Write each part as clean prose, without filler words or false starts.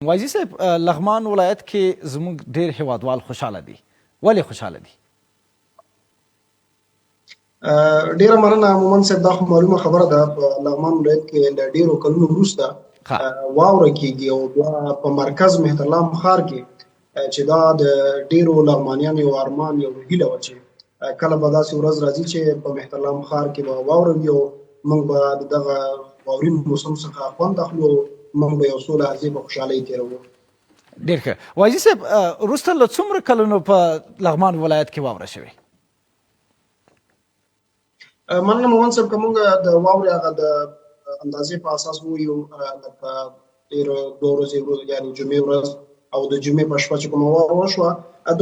واعظي صاحب، لغمان ولایت کې زموږ ډیر هیوادوال خوشحاله دي، ولې خوشحاله دي؟ ډیره مننه مومن صاحب. دا خو معلومه خبره ده، په لغمان ولایت کې له ډیرو کلونو وروسته واوره کیږي او بیا په مرکز مهترلام ښار کې، چې دا د ډیرو لغمانیانو یو ارمان، یو هیله وه چې کله به داسې ورځ راځي چې په مهترلام ښار کې به واوره وي او موږ به د دغه واورین موسم څخه خوند اخلو، موږ به یو څو لحظې په خوشحالۍ تېروو. ډېر ښه. واعظي صاحب، وروسته له څومره کلونو په لغمان ولایت کې واوره شوې؟ مننه مومن صاحب. که موږ د واورې هغه د اندازې په اساس ووایو، لکه تېر 2 ورځې، یعنې جمعې ورځ او د جمعې په شپه چې کومه واوره وشوه،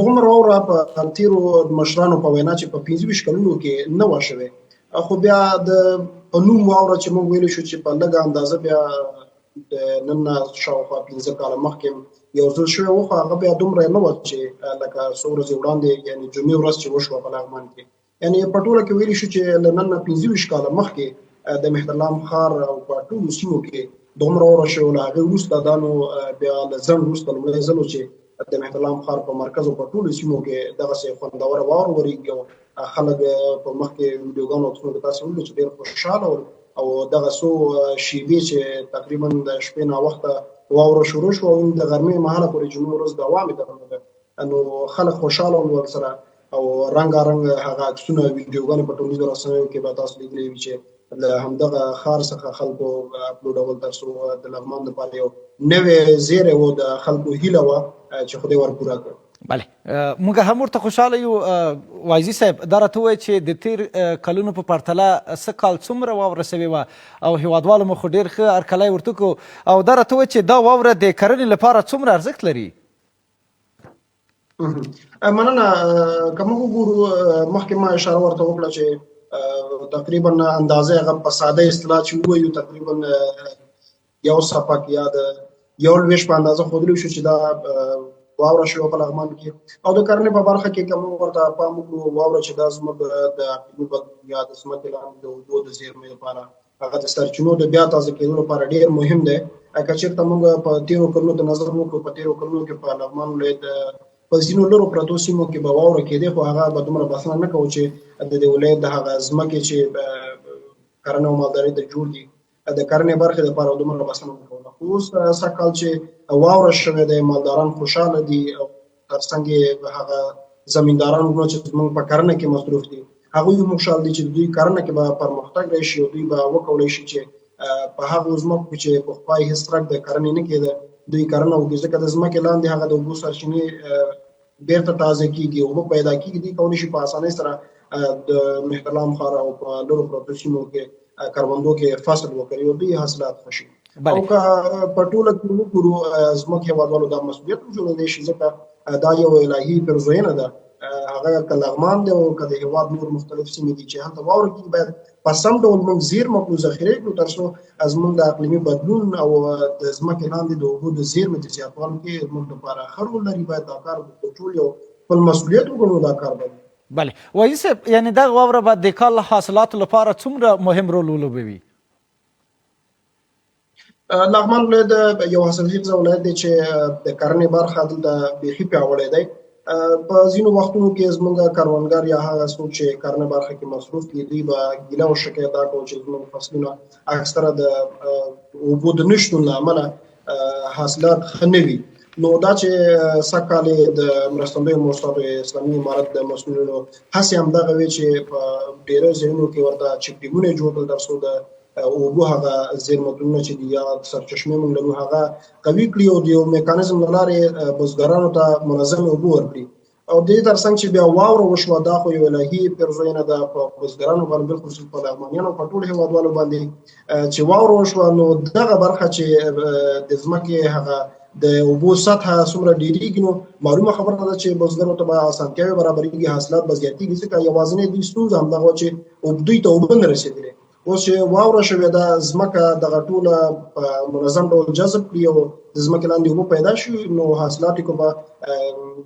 دغومره واوره په تېرو مشرانو په وینا چې په 25 کلونو کې نه وه شوې. خو بیا د په نوم واوره چې موږ ویلی شو چې په لږه اندازه بیا د نن نه شاوخوا 5 کاله مخکې یو ځل شوی و، خو هغه بیا دومره نه وه چې لکه څو ورځې وړاندې، یعنې جمعې ورځ چې وشوه په لغمان کې. یعنې په ټوله کې ویلی شو چې له نن نه 25 کاله مخکې د مهترلام ښار او په ټولو سیمو کې دومره واوره شوې. له هغې وروسته دا نو بیا له ځنډ وروسته لومړی ځل و چې د مهترلام ښار په مرکز او په ټولو سیمو کې دغسې خوندوره واوره ورېږي او خلک په مخکې ویډیوګانو، عکسونو کې تاسې ولیدل چې ډېر خوشحاله ول. او دغه څو شیبې چې تقریبا د شپې ناوخته واوره شروع شوه او د غرمې مهاله پورې جمعې ورځ دوام یې درلوده، نو خلک خوشحاله ول ورسره او رنګارنګ هغه عکسونه، ویډیوګانې په ټولنیزو رسنیو کې به تاسو لیدلې وي چې له همدغه ښار څخه خلکو اپلوډول، تر څو د لغمان لپاره یو نوی زیری و، د خلکو هیله وه چې خدای ور پوره کړ. بله، موږ هم ورته خوشاله یو. واعظي صاحب، دا راته ووایه چې د تیر کلونو په پرتله سږ کال څومره واوره شوې وه او هیوادوالو مو خو ډیر ښه هرکلی ورته وکړو، او دا راته ووایه چې دا واوره د کرنې لپاره څومره ارزښت لري؟ مننه. که موږ وګورو، مخکې ما اشاره ورته وکړه چې تقریبا اندازه هغه په ساده اصطلاح چې ووایو، تقریبا یو سپک یا د یو لویش په اندازه ښودلی شو چې دا واوره شوه په لغمان کې. او د کرنې په برخه کې که موږ ورته پام وکړو، واوره چې دا زموږ د اقلیمي بدلون یا د ځمکې لاندې د اوبو د زیرمې لپاره، هغه د سرچینو د بیا تازه کېدو لپاره ډېر مهم دی. که چېرته موږ په تېرو کلونو ته نظر وکړو، په تېرو کلونو کې په لغمان ولایت په ځینو لرو پرتو سیمو کې به واوره کېدې، خو هغه به دومره بسنه نه کوو چې د دې ولایت د هغه ځمکې چې کرنه او مالدارۍ ته جوړ دي، د کرنې برخې لپاره دومره بسنه نه کوله. خو اوس سږ کال چې واوره شوې ده، مالداران خوشحاله دي او ترڅنګ یې هغه زمینداران وروڼه چې زموږ په کرنه کې مصروف دي، هغوی هم خوشحال دي چې دوی کرنه کې به پرمختګ راشي او دوی به وکولای شي چې په هغو ځمکو کې چې پخوا یې هېڅ څرک د کرنې نه کېده، دوی کرنه وکړي، ځکه د ځمکې لاندې هغه د اوبو سرچینې بیرته تازه کیږي، اوبه پیدا کیږي. دوی کولی شي په اسانۍ سره د مهترلام ښار او په لرو پرتو سیمو کې کروندو کې فصل وکري او دوی حاصلات ښه شي. او که په ټوله کې وګورو، زموږ هېوادوالو دا مسؤلیت هم جوړېدای شي، ځکه دا یو الهي پیرزوینه ده، هغه که لغمان دی او که د هېواد نور مختلف سیمې دي چې هلته واوره کېږي، باید په سم ډول موږ زیرمه کړو، ذخیره کړو، تر څو زموږ د اقلیمي بدلون او د ځمکې لاندې د اوبو د زیرمې د زیاتوالو کې زموږ لپاره ښه رول لري. باید دا کار د ټول یو خپل مسؤلیت وګڼو، دا کار باید. بله وایي صاحب، یعنی دغه واوره به د کال حاصلاتو لپاره څومره مهم رول ولوبوي؟ لغمان ولایت یو حاصلخیزه ولایت دی چې د کرنې برخه دلته بیخي پیاوړې دی. په ځینو وختونو کې زموږ کروندګر یا هغه څوک چې کرنې برخه کې مصروف دي، دوی به ګیله او شکایت دا کوي چې زموږ فصلونه اکثره د اوبو د نشتون له امله حاصلات ښه نه وي. نو دا چې سږ کال د مرستندوی موسساتو اسلامي امارت د مسؤلینو هڅې همدغه وې چې په ډېری ځایونو کې ورته چکډیمونه جوړ کړل، تر څو د اوبو هغه زیرمتونونه چې دي یا سرچشمې موږ لرو، هغه قوي کړي او د یو میکانیزم له لارې بزګرانو ته منظمې اوبه ورکړي. او د دې ترڅنګ چې بیا واوره وشوه، دا خو یو الهي پیرزوینه ده په بزګرانو باندې، بالخصوص په لغمانیانو، په ټولو هېوادوالو باندې چې واوره وشوه. نو دغه برخه چې د ځمکې هغه د اوبو سطحه څومره ډېرېږي، نو معلومه خبره ده چې بزګرو ته به اسانتیاوې برابرېږي، حاصلات به زیاتېږي، ځکه یوازینۍ دوی ستونزه همدغه وه چې دوی ته اوبه نه رسېدلې. اوس چې واوره شوې ده، ځمکه دغه ټوله په منظم ډول جذب کړي او د ځمکې لاندې اوبه پیدا شي، نو حاصلات کې به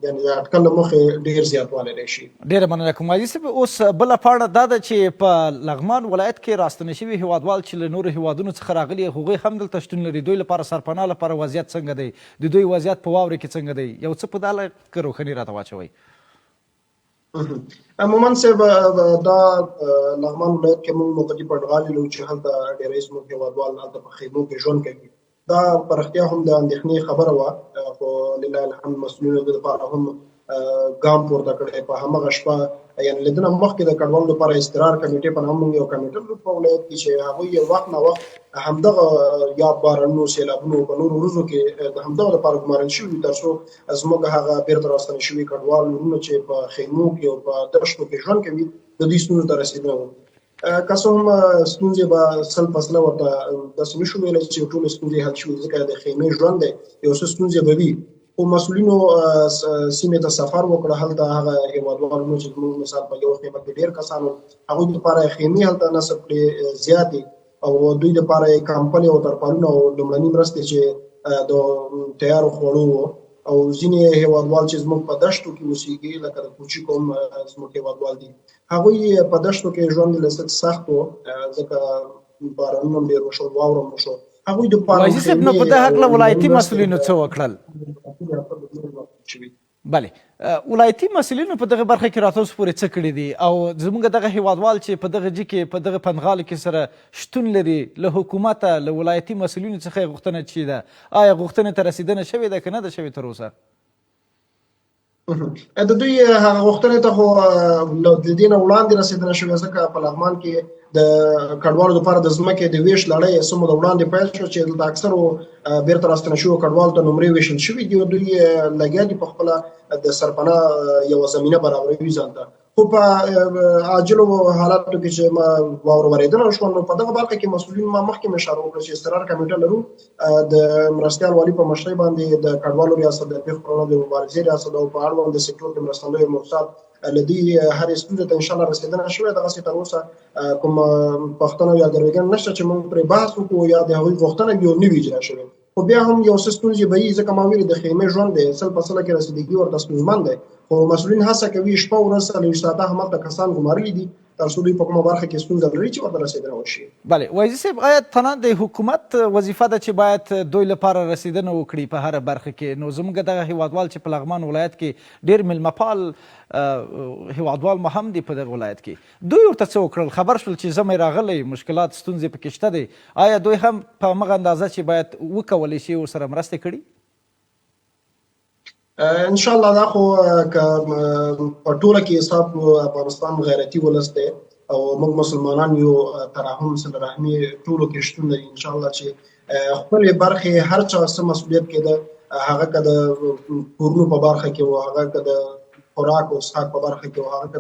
یعنی د اټکل له مخې ډېر زیاتوالی راشي. ډېره مننه کوم عزیز صاحب. اوس بله پاڼه دا ده چې په لغمان ولایت کې راستنه شوي هیوادوال چې له نورو هیوادونو څخه راغلي، هغوی هم دلته شتون لري، دوی لپاره سرپناه لپاره وضعیت څنګه دی، د دوی وضعیت په واورې کې څنګه دی، یو څه په دا لږ روښني راته واچوئ. مومند صاحب، دا لغمان ولایت کې موږ موقتي پنډغالي لرو چې هلته ډېری زموږ هېوادوال هلته په خیمو کې ژوند کوي. دا په رښتیا هم د اندېښنې خبره وه، خو لله الحمد مسؤلینو د لپاره هم ګام پورته کړی. په همغه شپه، یعنې له دې نه مخکې د کډوالو لپاره اضطرار کمېټې په نامه موږ یو کمېټه لرو په ولایت کې چې هغوی یې وخت نا وخت همدغه یا بارانونو، سیلابونو په نورو ورځو کې د همدغه لپاره ګمارل شوي وي، تر څو زموږ هغه بیرته راستنه شوي کډوال ورونه چې په خیمو کې او په دښتو کې ژوند کوي، د دوی ستونزو ته رسېدنه وکړي. که څه هم ستونزې به 100% ورته داسې نشو ویلی چې ټولې ستونزې حل شوي، ځکه د خیمې ژوند دی، یو څه ستونزې به وي، خو مسؤلینو سیمې ته سفر وکړ. هلته هغه هېوادوال ورونه چې زموږ مثال په یو خیمه کې ډېر کسان وو، هغوی لپاره خیمې هلته نصب کړې زیاتې، او دوی لپاره یې کمپلې او ترپالونه او لومړني مرستې چې د تیارو خوړو وو. او ځینې هېوادوال چې زموږ په دښتو کې اوسېږي، لکه د کوچي قوم زموږ هېوادوال دي، هغوی په دښتو کې ژوند له څه سخت و، ځکه بارانونه هم ډېر وشول، واوره هم وشو، هغوی د پاره واعظي صاحب، نو په دې هکله ولایتي مسؤلینو څه وکړل؟ بله، ولایتي مسؤلینو په دغه برخه کې راتوس پورې څه کړي دي، او زموږ دغه هیوادوال چې په دغه جي کې په دغه پندغالي کې سره شتون لري، له حکومته له ولایتي مسؤلینو څخه یې غوښتنه چی ده، آیا غوښتنې ته رسیدنه شوې ده که نه ده شوې تر اوسه؟ د دوی هغه غوښتنې ته خو له دې نه وړاندې رسېدنه شوې، ځکه په لغمان کې د کډوالو لپاره د ځمکې د ویش لړۍ څه موده وړاندې پیل شوه چې دلته اکثرو بیرته راستنه شویو کډوالو ته نمرې ویشل شوې دي، او دوی لګیا دي په خپله د سرپناه یوه زمینه برابروي ځان ته. خو په عاجلو حالاتو کې چې ما واوره ورېدنه وشوه، نو په دغه برخه کې مسؤلین، ما مخکې مې اشاره وکړه چې اضطرار کمېټه لرو، د مرستیال والي په مشرۍ باندې د کډوالو ریاست، د پېښو پر وړاندې مبارزې ریاست او په اړوند سکتور کې مرستندوی موسسات، له دې هرې ستونزې ته انشاءالله رسېدنه شوې. دغسې تر اوسه کوم پوښتنه یا ګروېږنه نشته چې موږ پرې بحث وکړو یا د هغوی غوښتنه وي او نه وي اجرا شوې، خو بیا هم یو څه ستونزې به وي، ځکه ما ویلي د خیمې ژوند دی، 100% کې رسیدګي ورته ستونزمن دی، خو مسؤلین هڅه کوي، شپه ورځ 24 ساعته هملته کسان ګمارلي دي، تر څو دوی په کومه برخه کې ستونزه لري چې ورته رسېدنه وشي. بله، واعظي صاحب، آیا تنها د حکومت وظیفه ده چې باید دوی لپاره رسېدنه وکړي په هره برخه کې؟ نو زموږ دغه هیوادوال چې په لغمان ولایت کې ډېر میلمه پال هیوادوال مو هم دي په دغه ولایت کې، دوی ورته څه وکړل؟ خبر شول چې ژمی راغلی، مشکلات ستونزې پکې شته دی، آیا دوی هم په همغه اندازه چې باید وکولی شي ورسره مرستې کړي؟ ان شاء الله، دا خو که په ټوله کې حساب، افغانستان غیرتي ولس دی او موږ مسلمانان یو، ترحم صله رحمي ټولو کې شتون لري. ان شاء الله چې خپلې برخې هر چا څه مسؤلیت کېده، هغه که د کورونو په برخه کې و، هغه که د خوراک او څښاک په برخه کې و، هغه که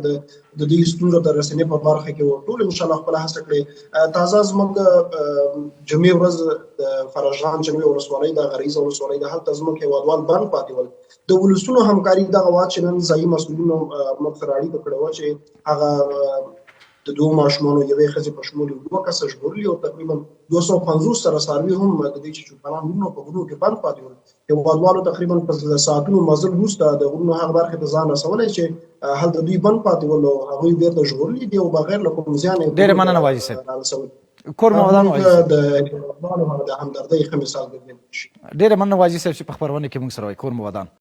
د دوی ستونزو ته رسېدنې په برخه کې و، ټول ان شاء الله خپله هڅه کړې. تازه زموږ جمعې ورځ د فرشغان چې نوې ولسوالۍ ده، غریزه ولسوالۍ ده، هلته زموږ هېوادوال بند پاتې ول. د ولسونو همکاري دغه وه چې نن ځایي مسؤلینو موږ سره اړیکه کړې وه چې هغه د دوو ماشومانو یوې ښځې په شمول اووه کسه ژغورلي، او تقریبا 250 سره څاروي هم د دې چې چوپانان وو په غرونو کې بند پاتې ول، هېوادوالو تقریبا په ساعتونو مزل وروسته د غرونو هغه برخې ته ځان رسولی چې هلته دوی بند پاتې ول، او هغوی بېرته ژغورلي دي او بغیر له کوم زیان یې ډېره مننه واعظي صاحب، کور مو ودان. واعظي د هېوادوالو د همدردۍ ښه مثال ګرځېدلی شي. ډېره مننه واعظي صاحب چې په خپرونه کې موږ سره وای. کور مو ودان.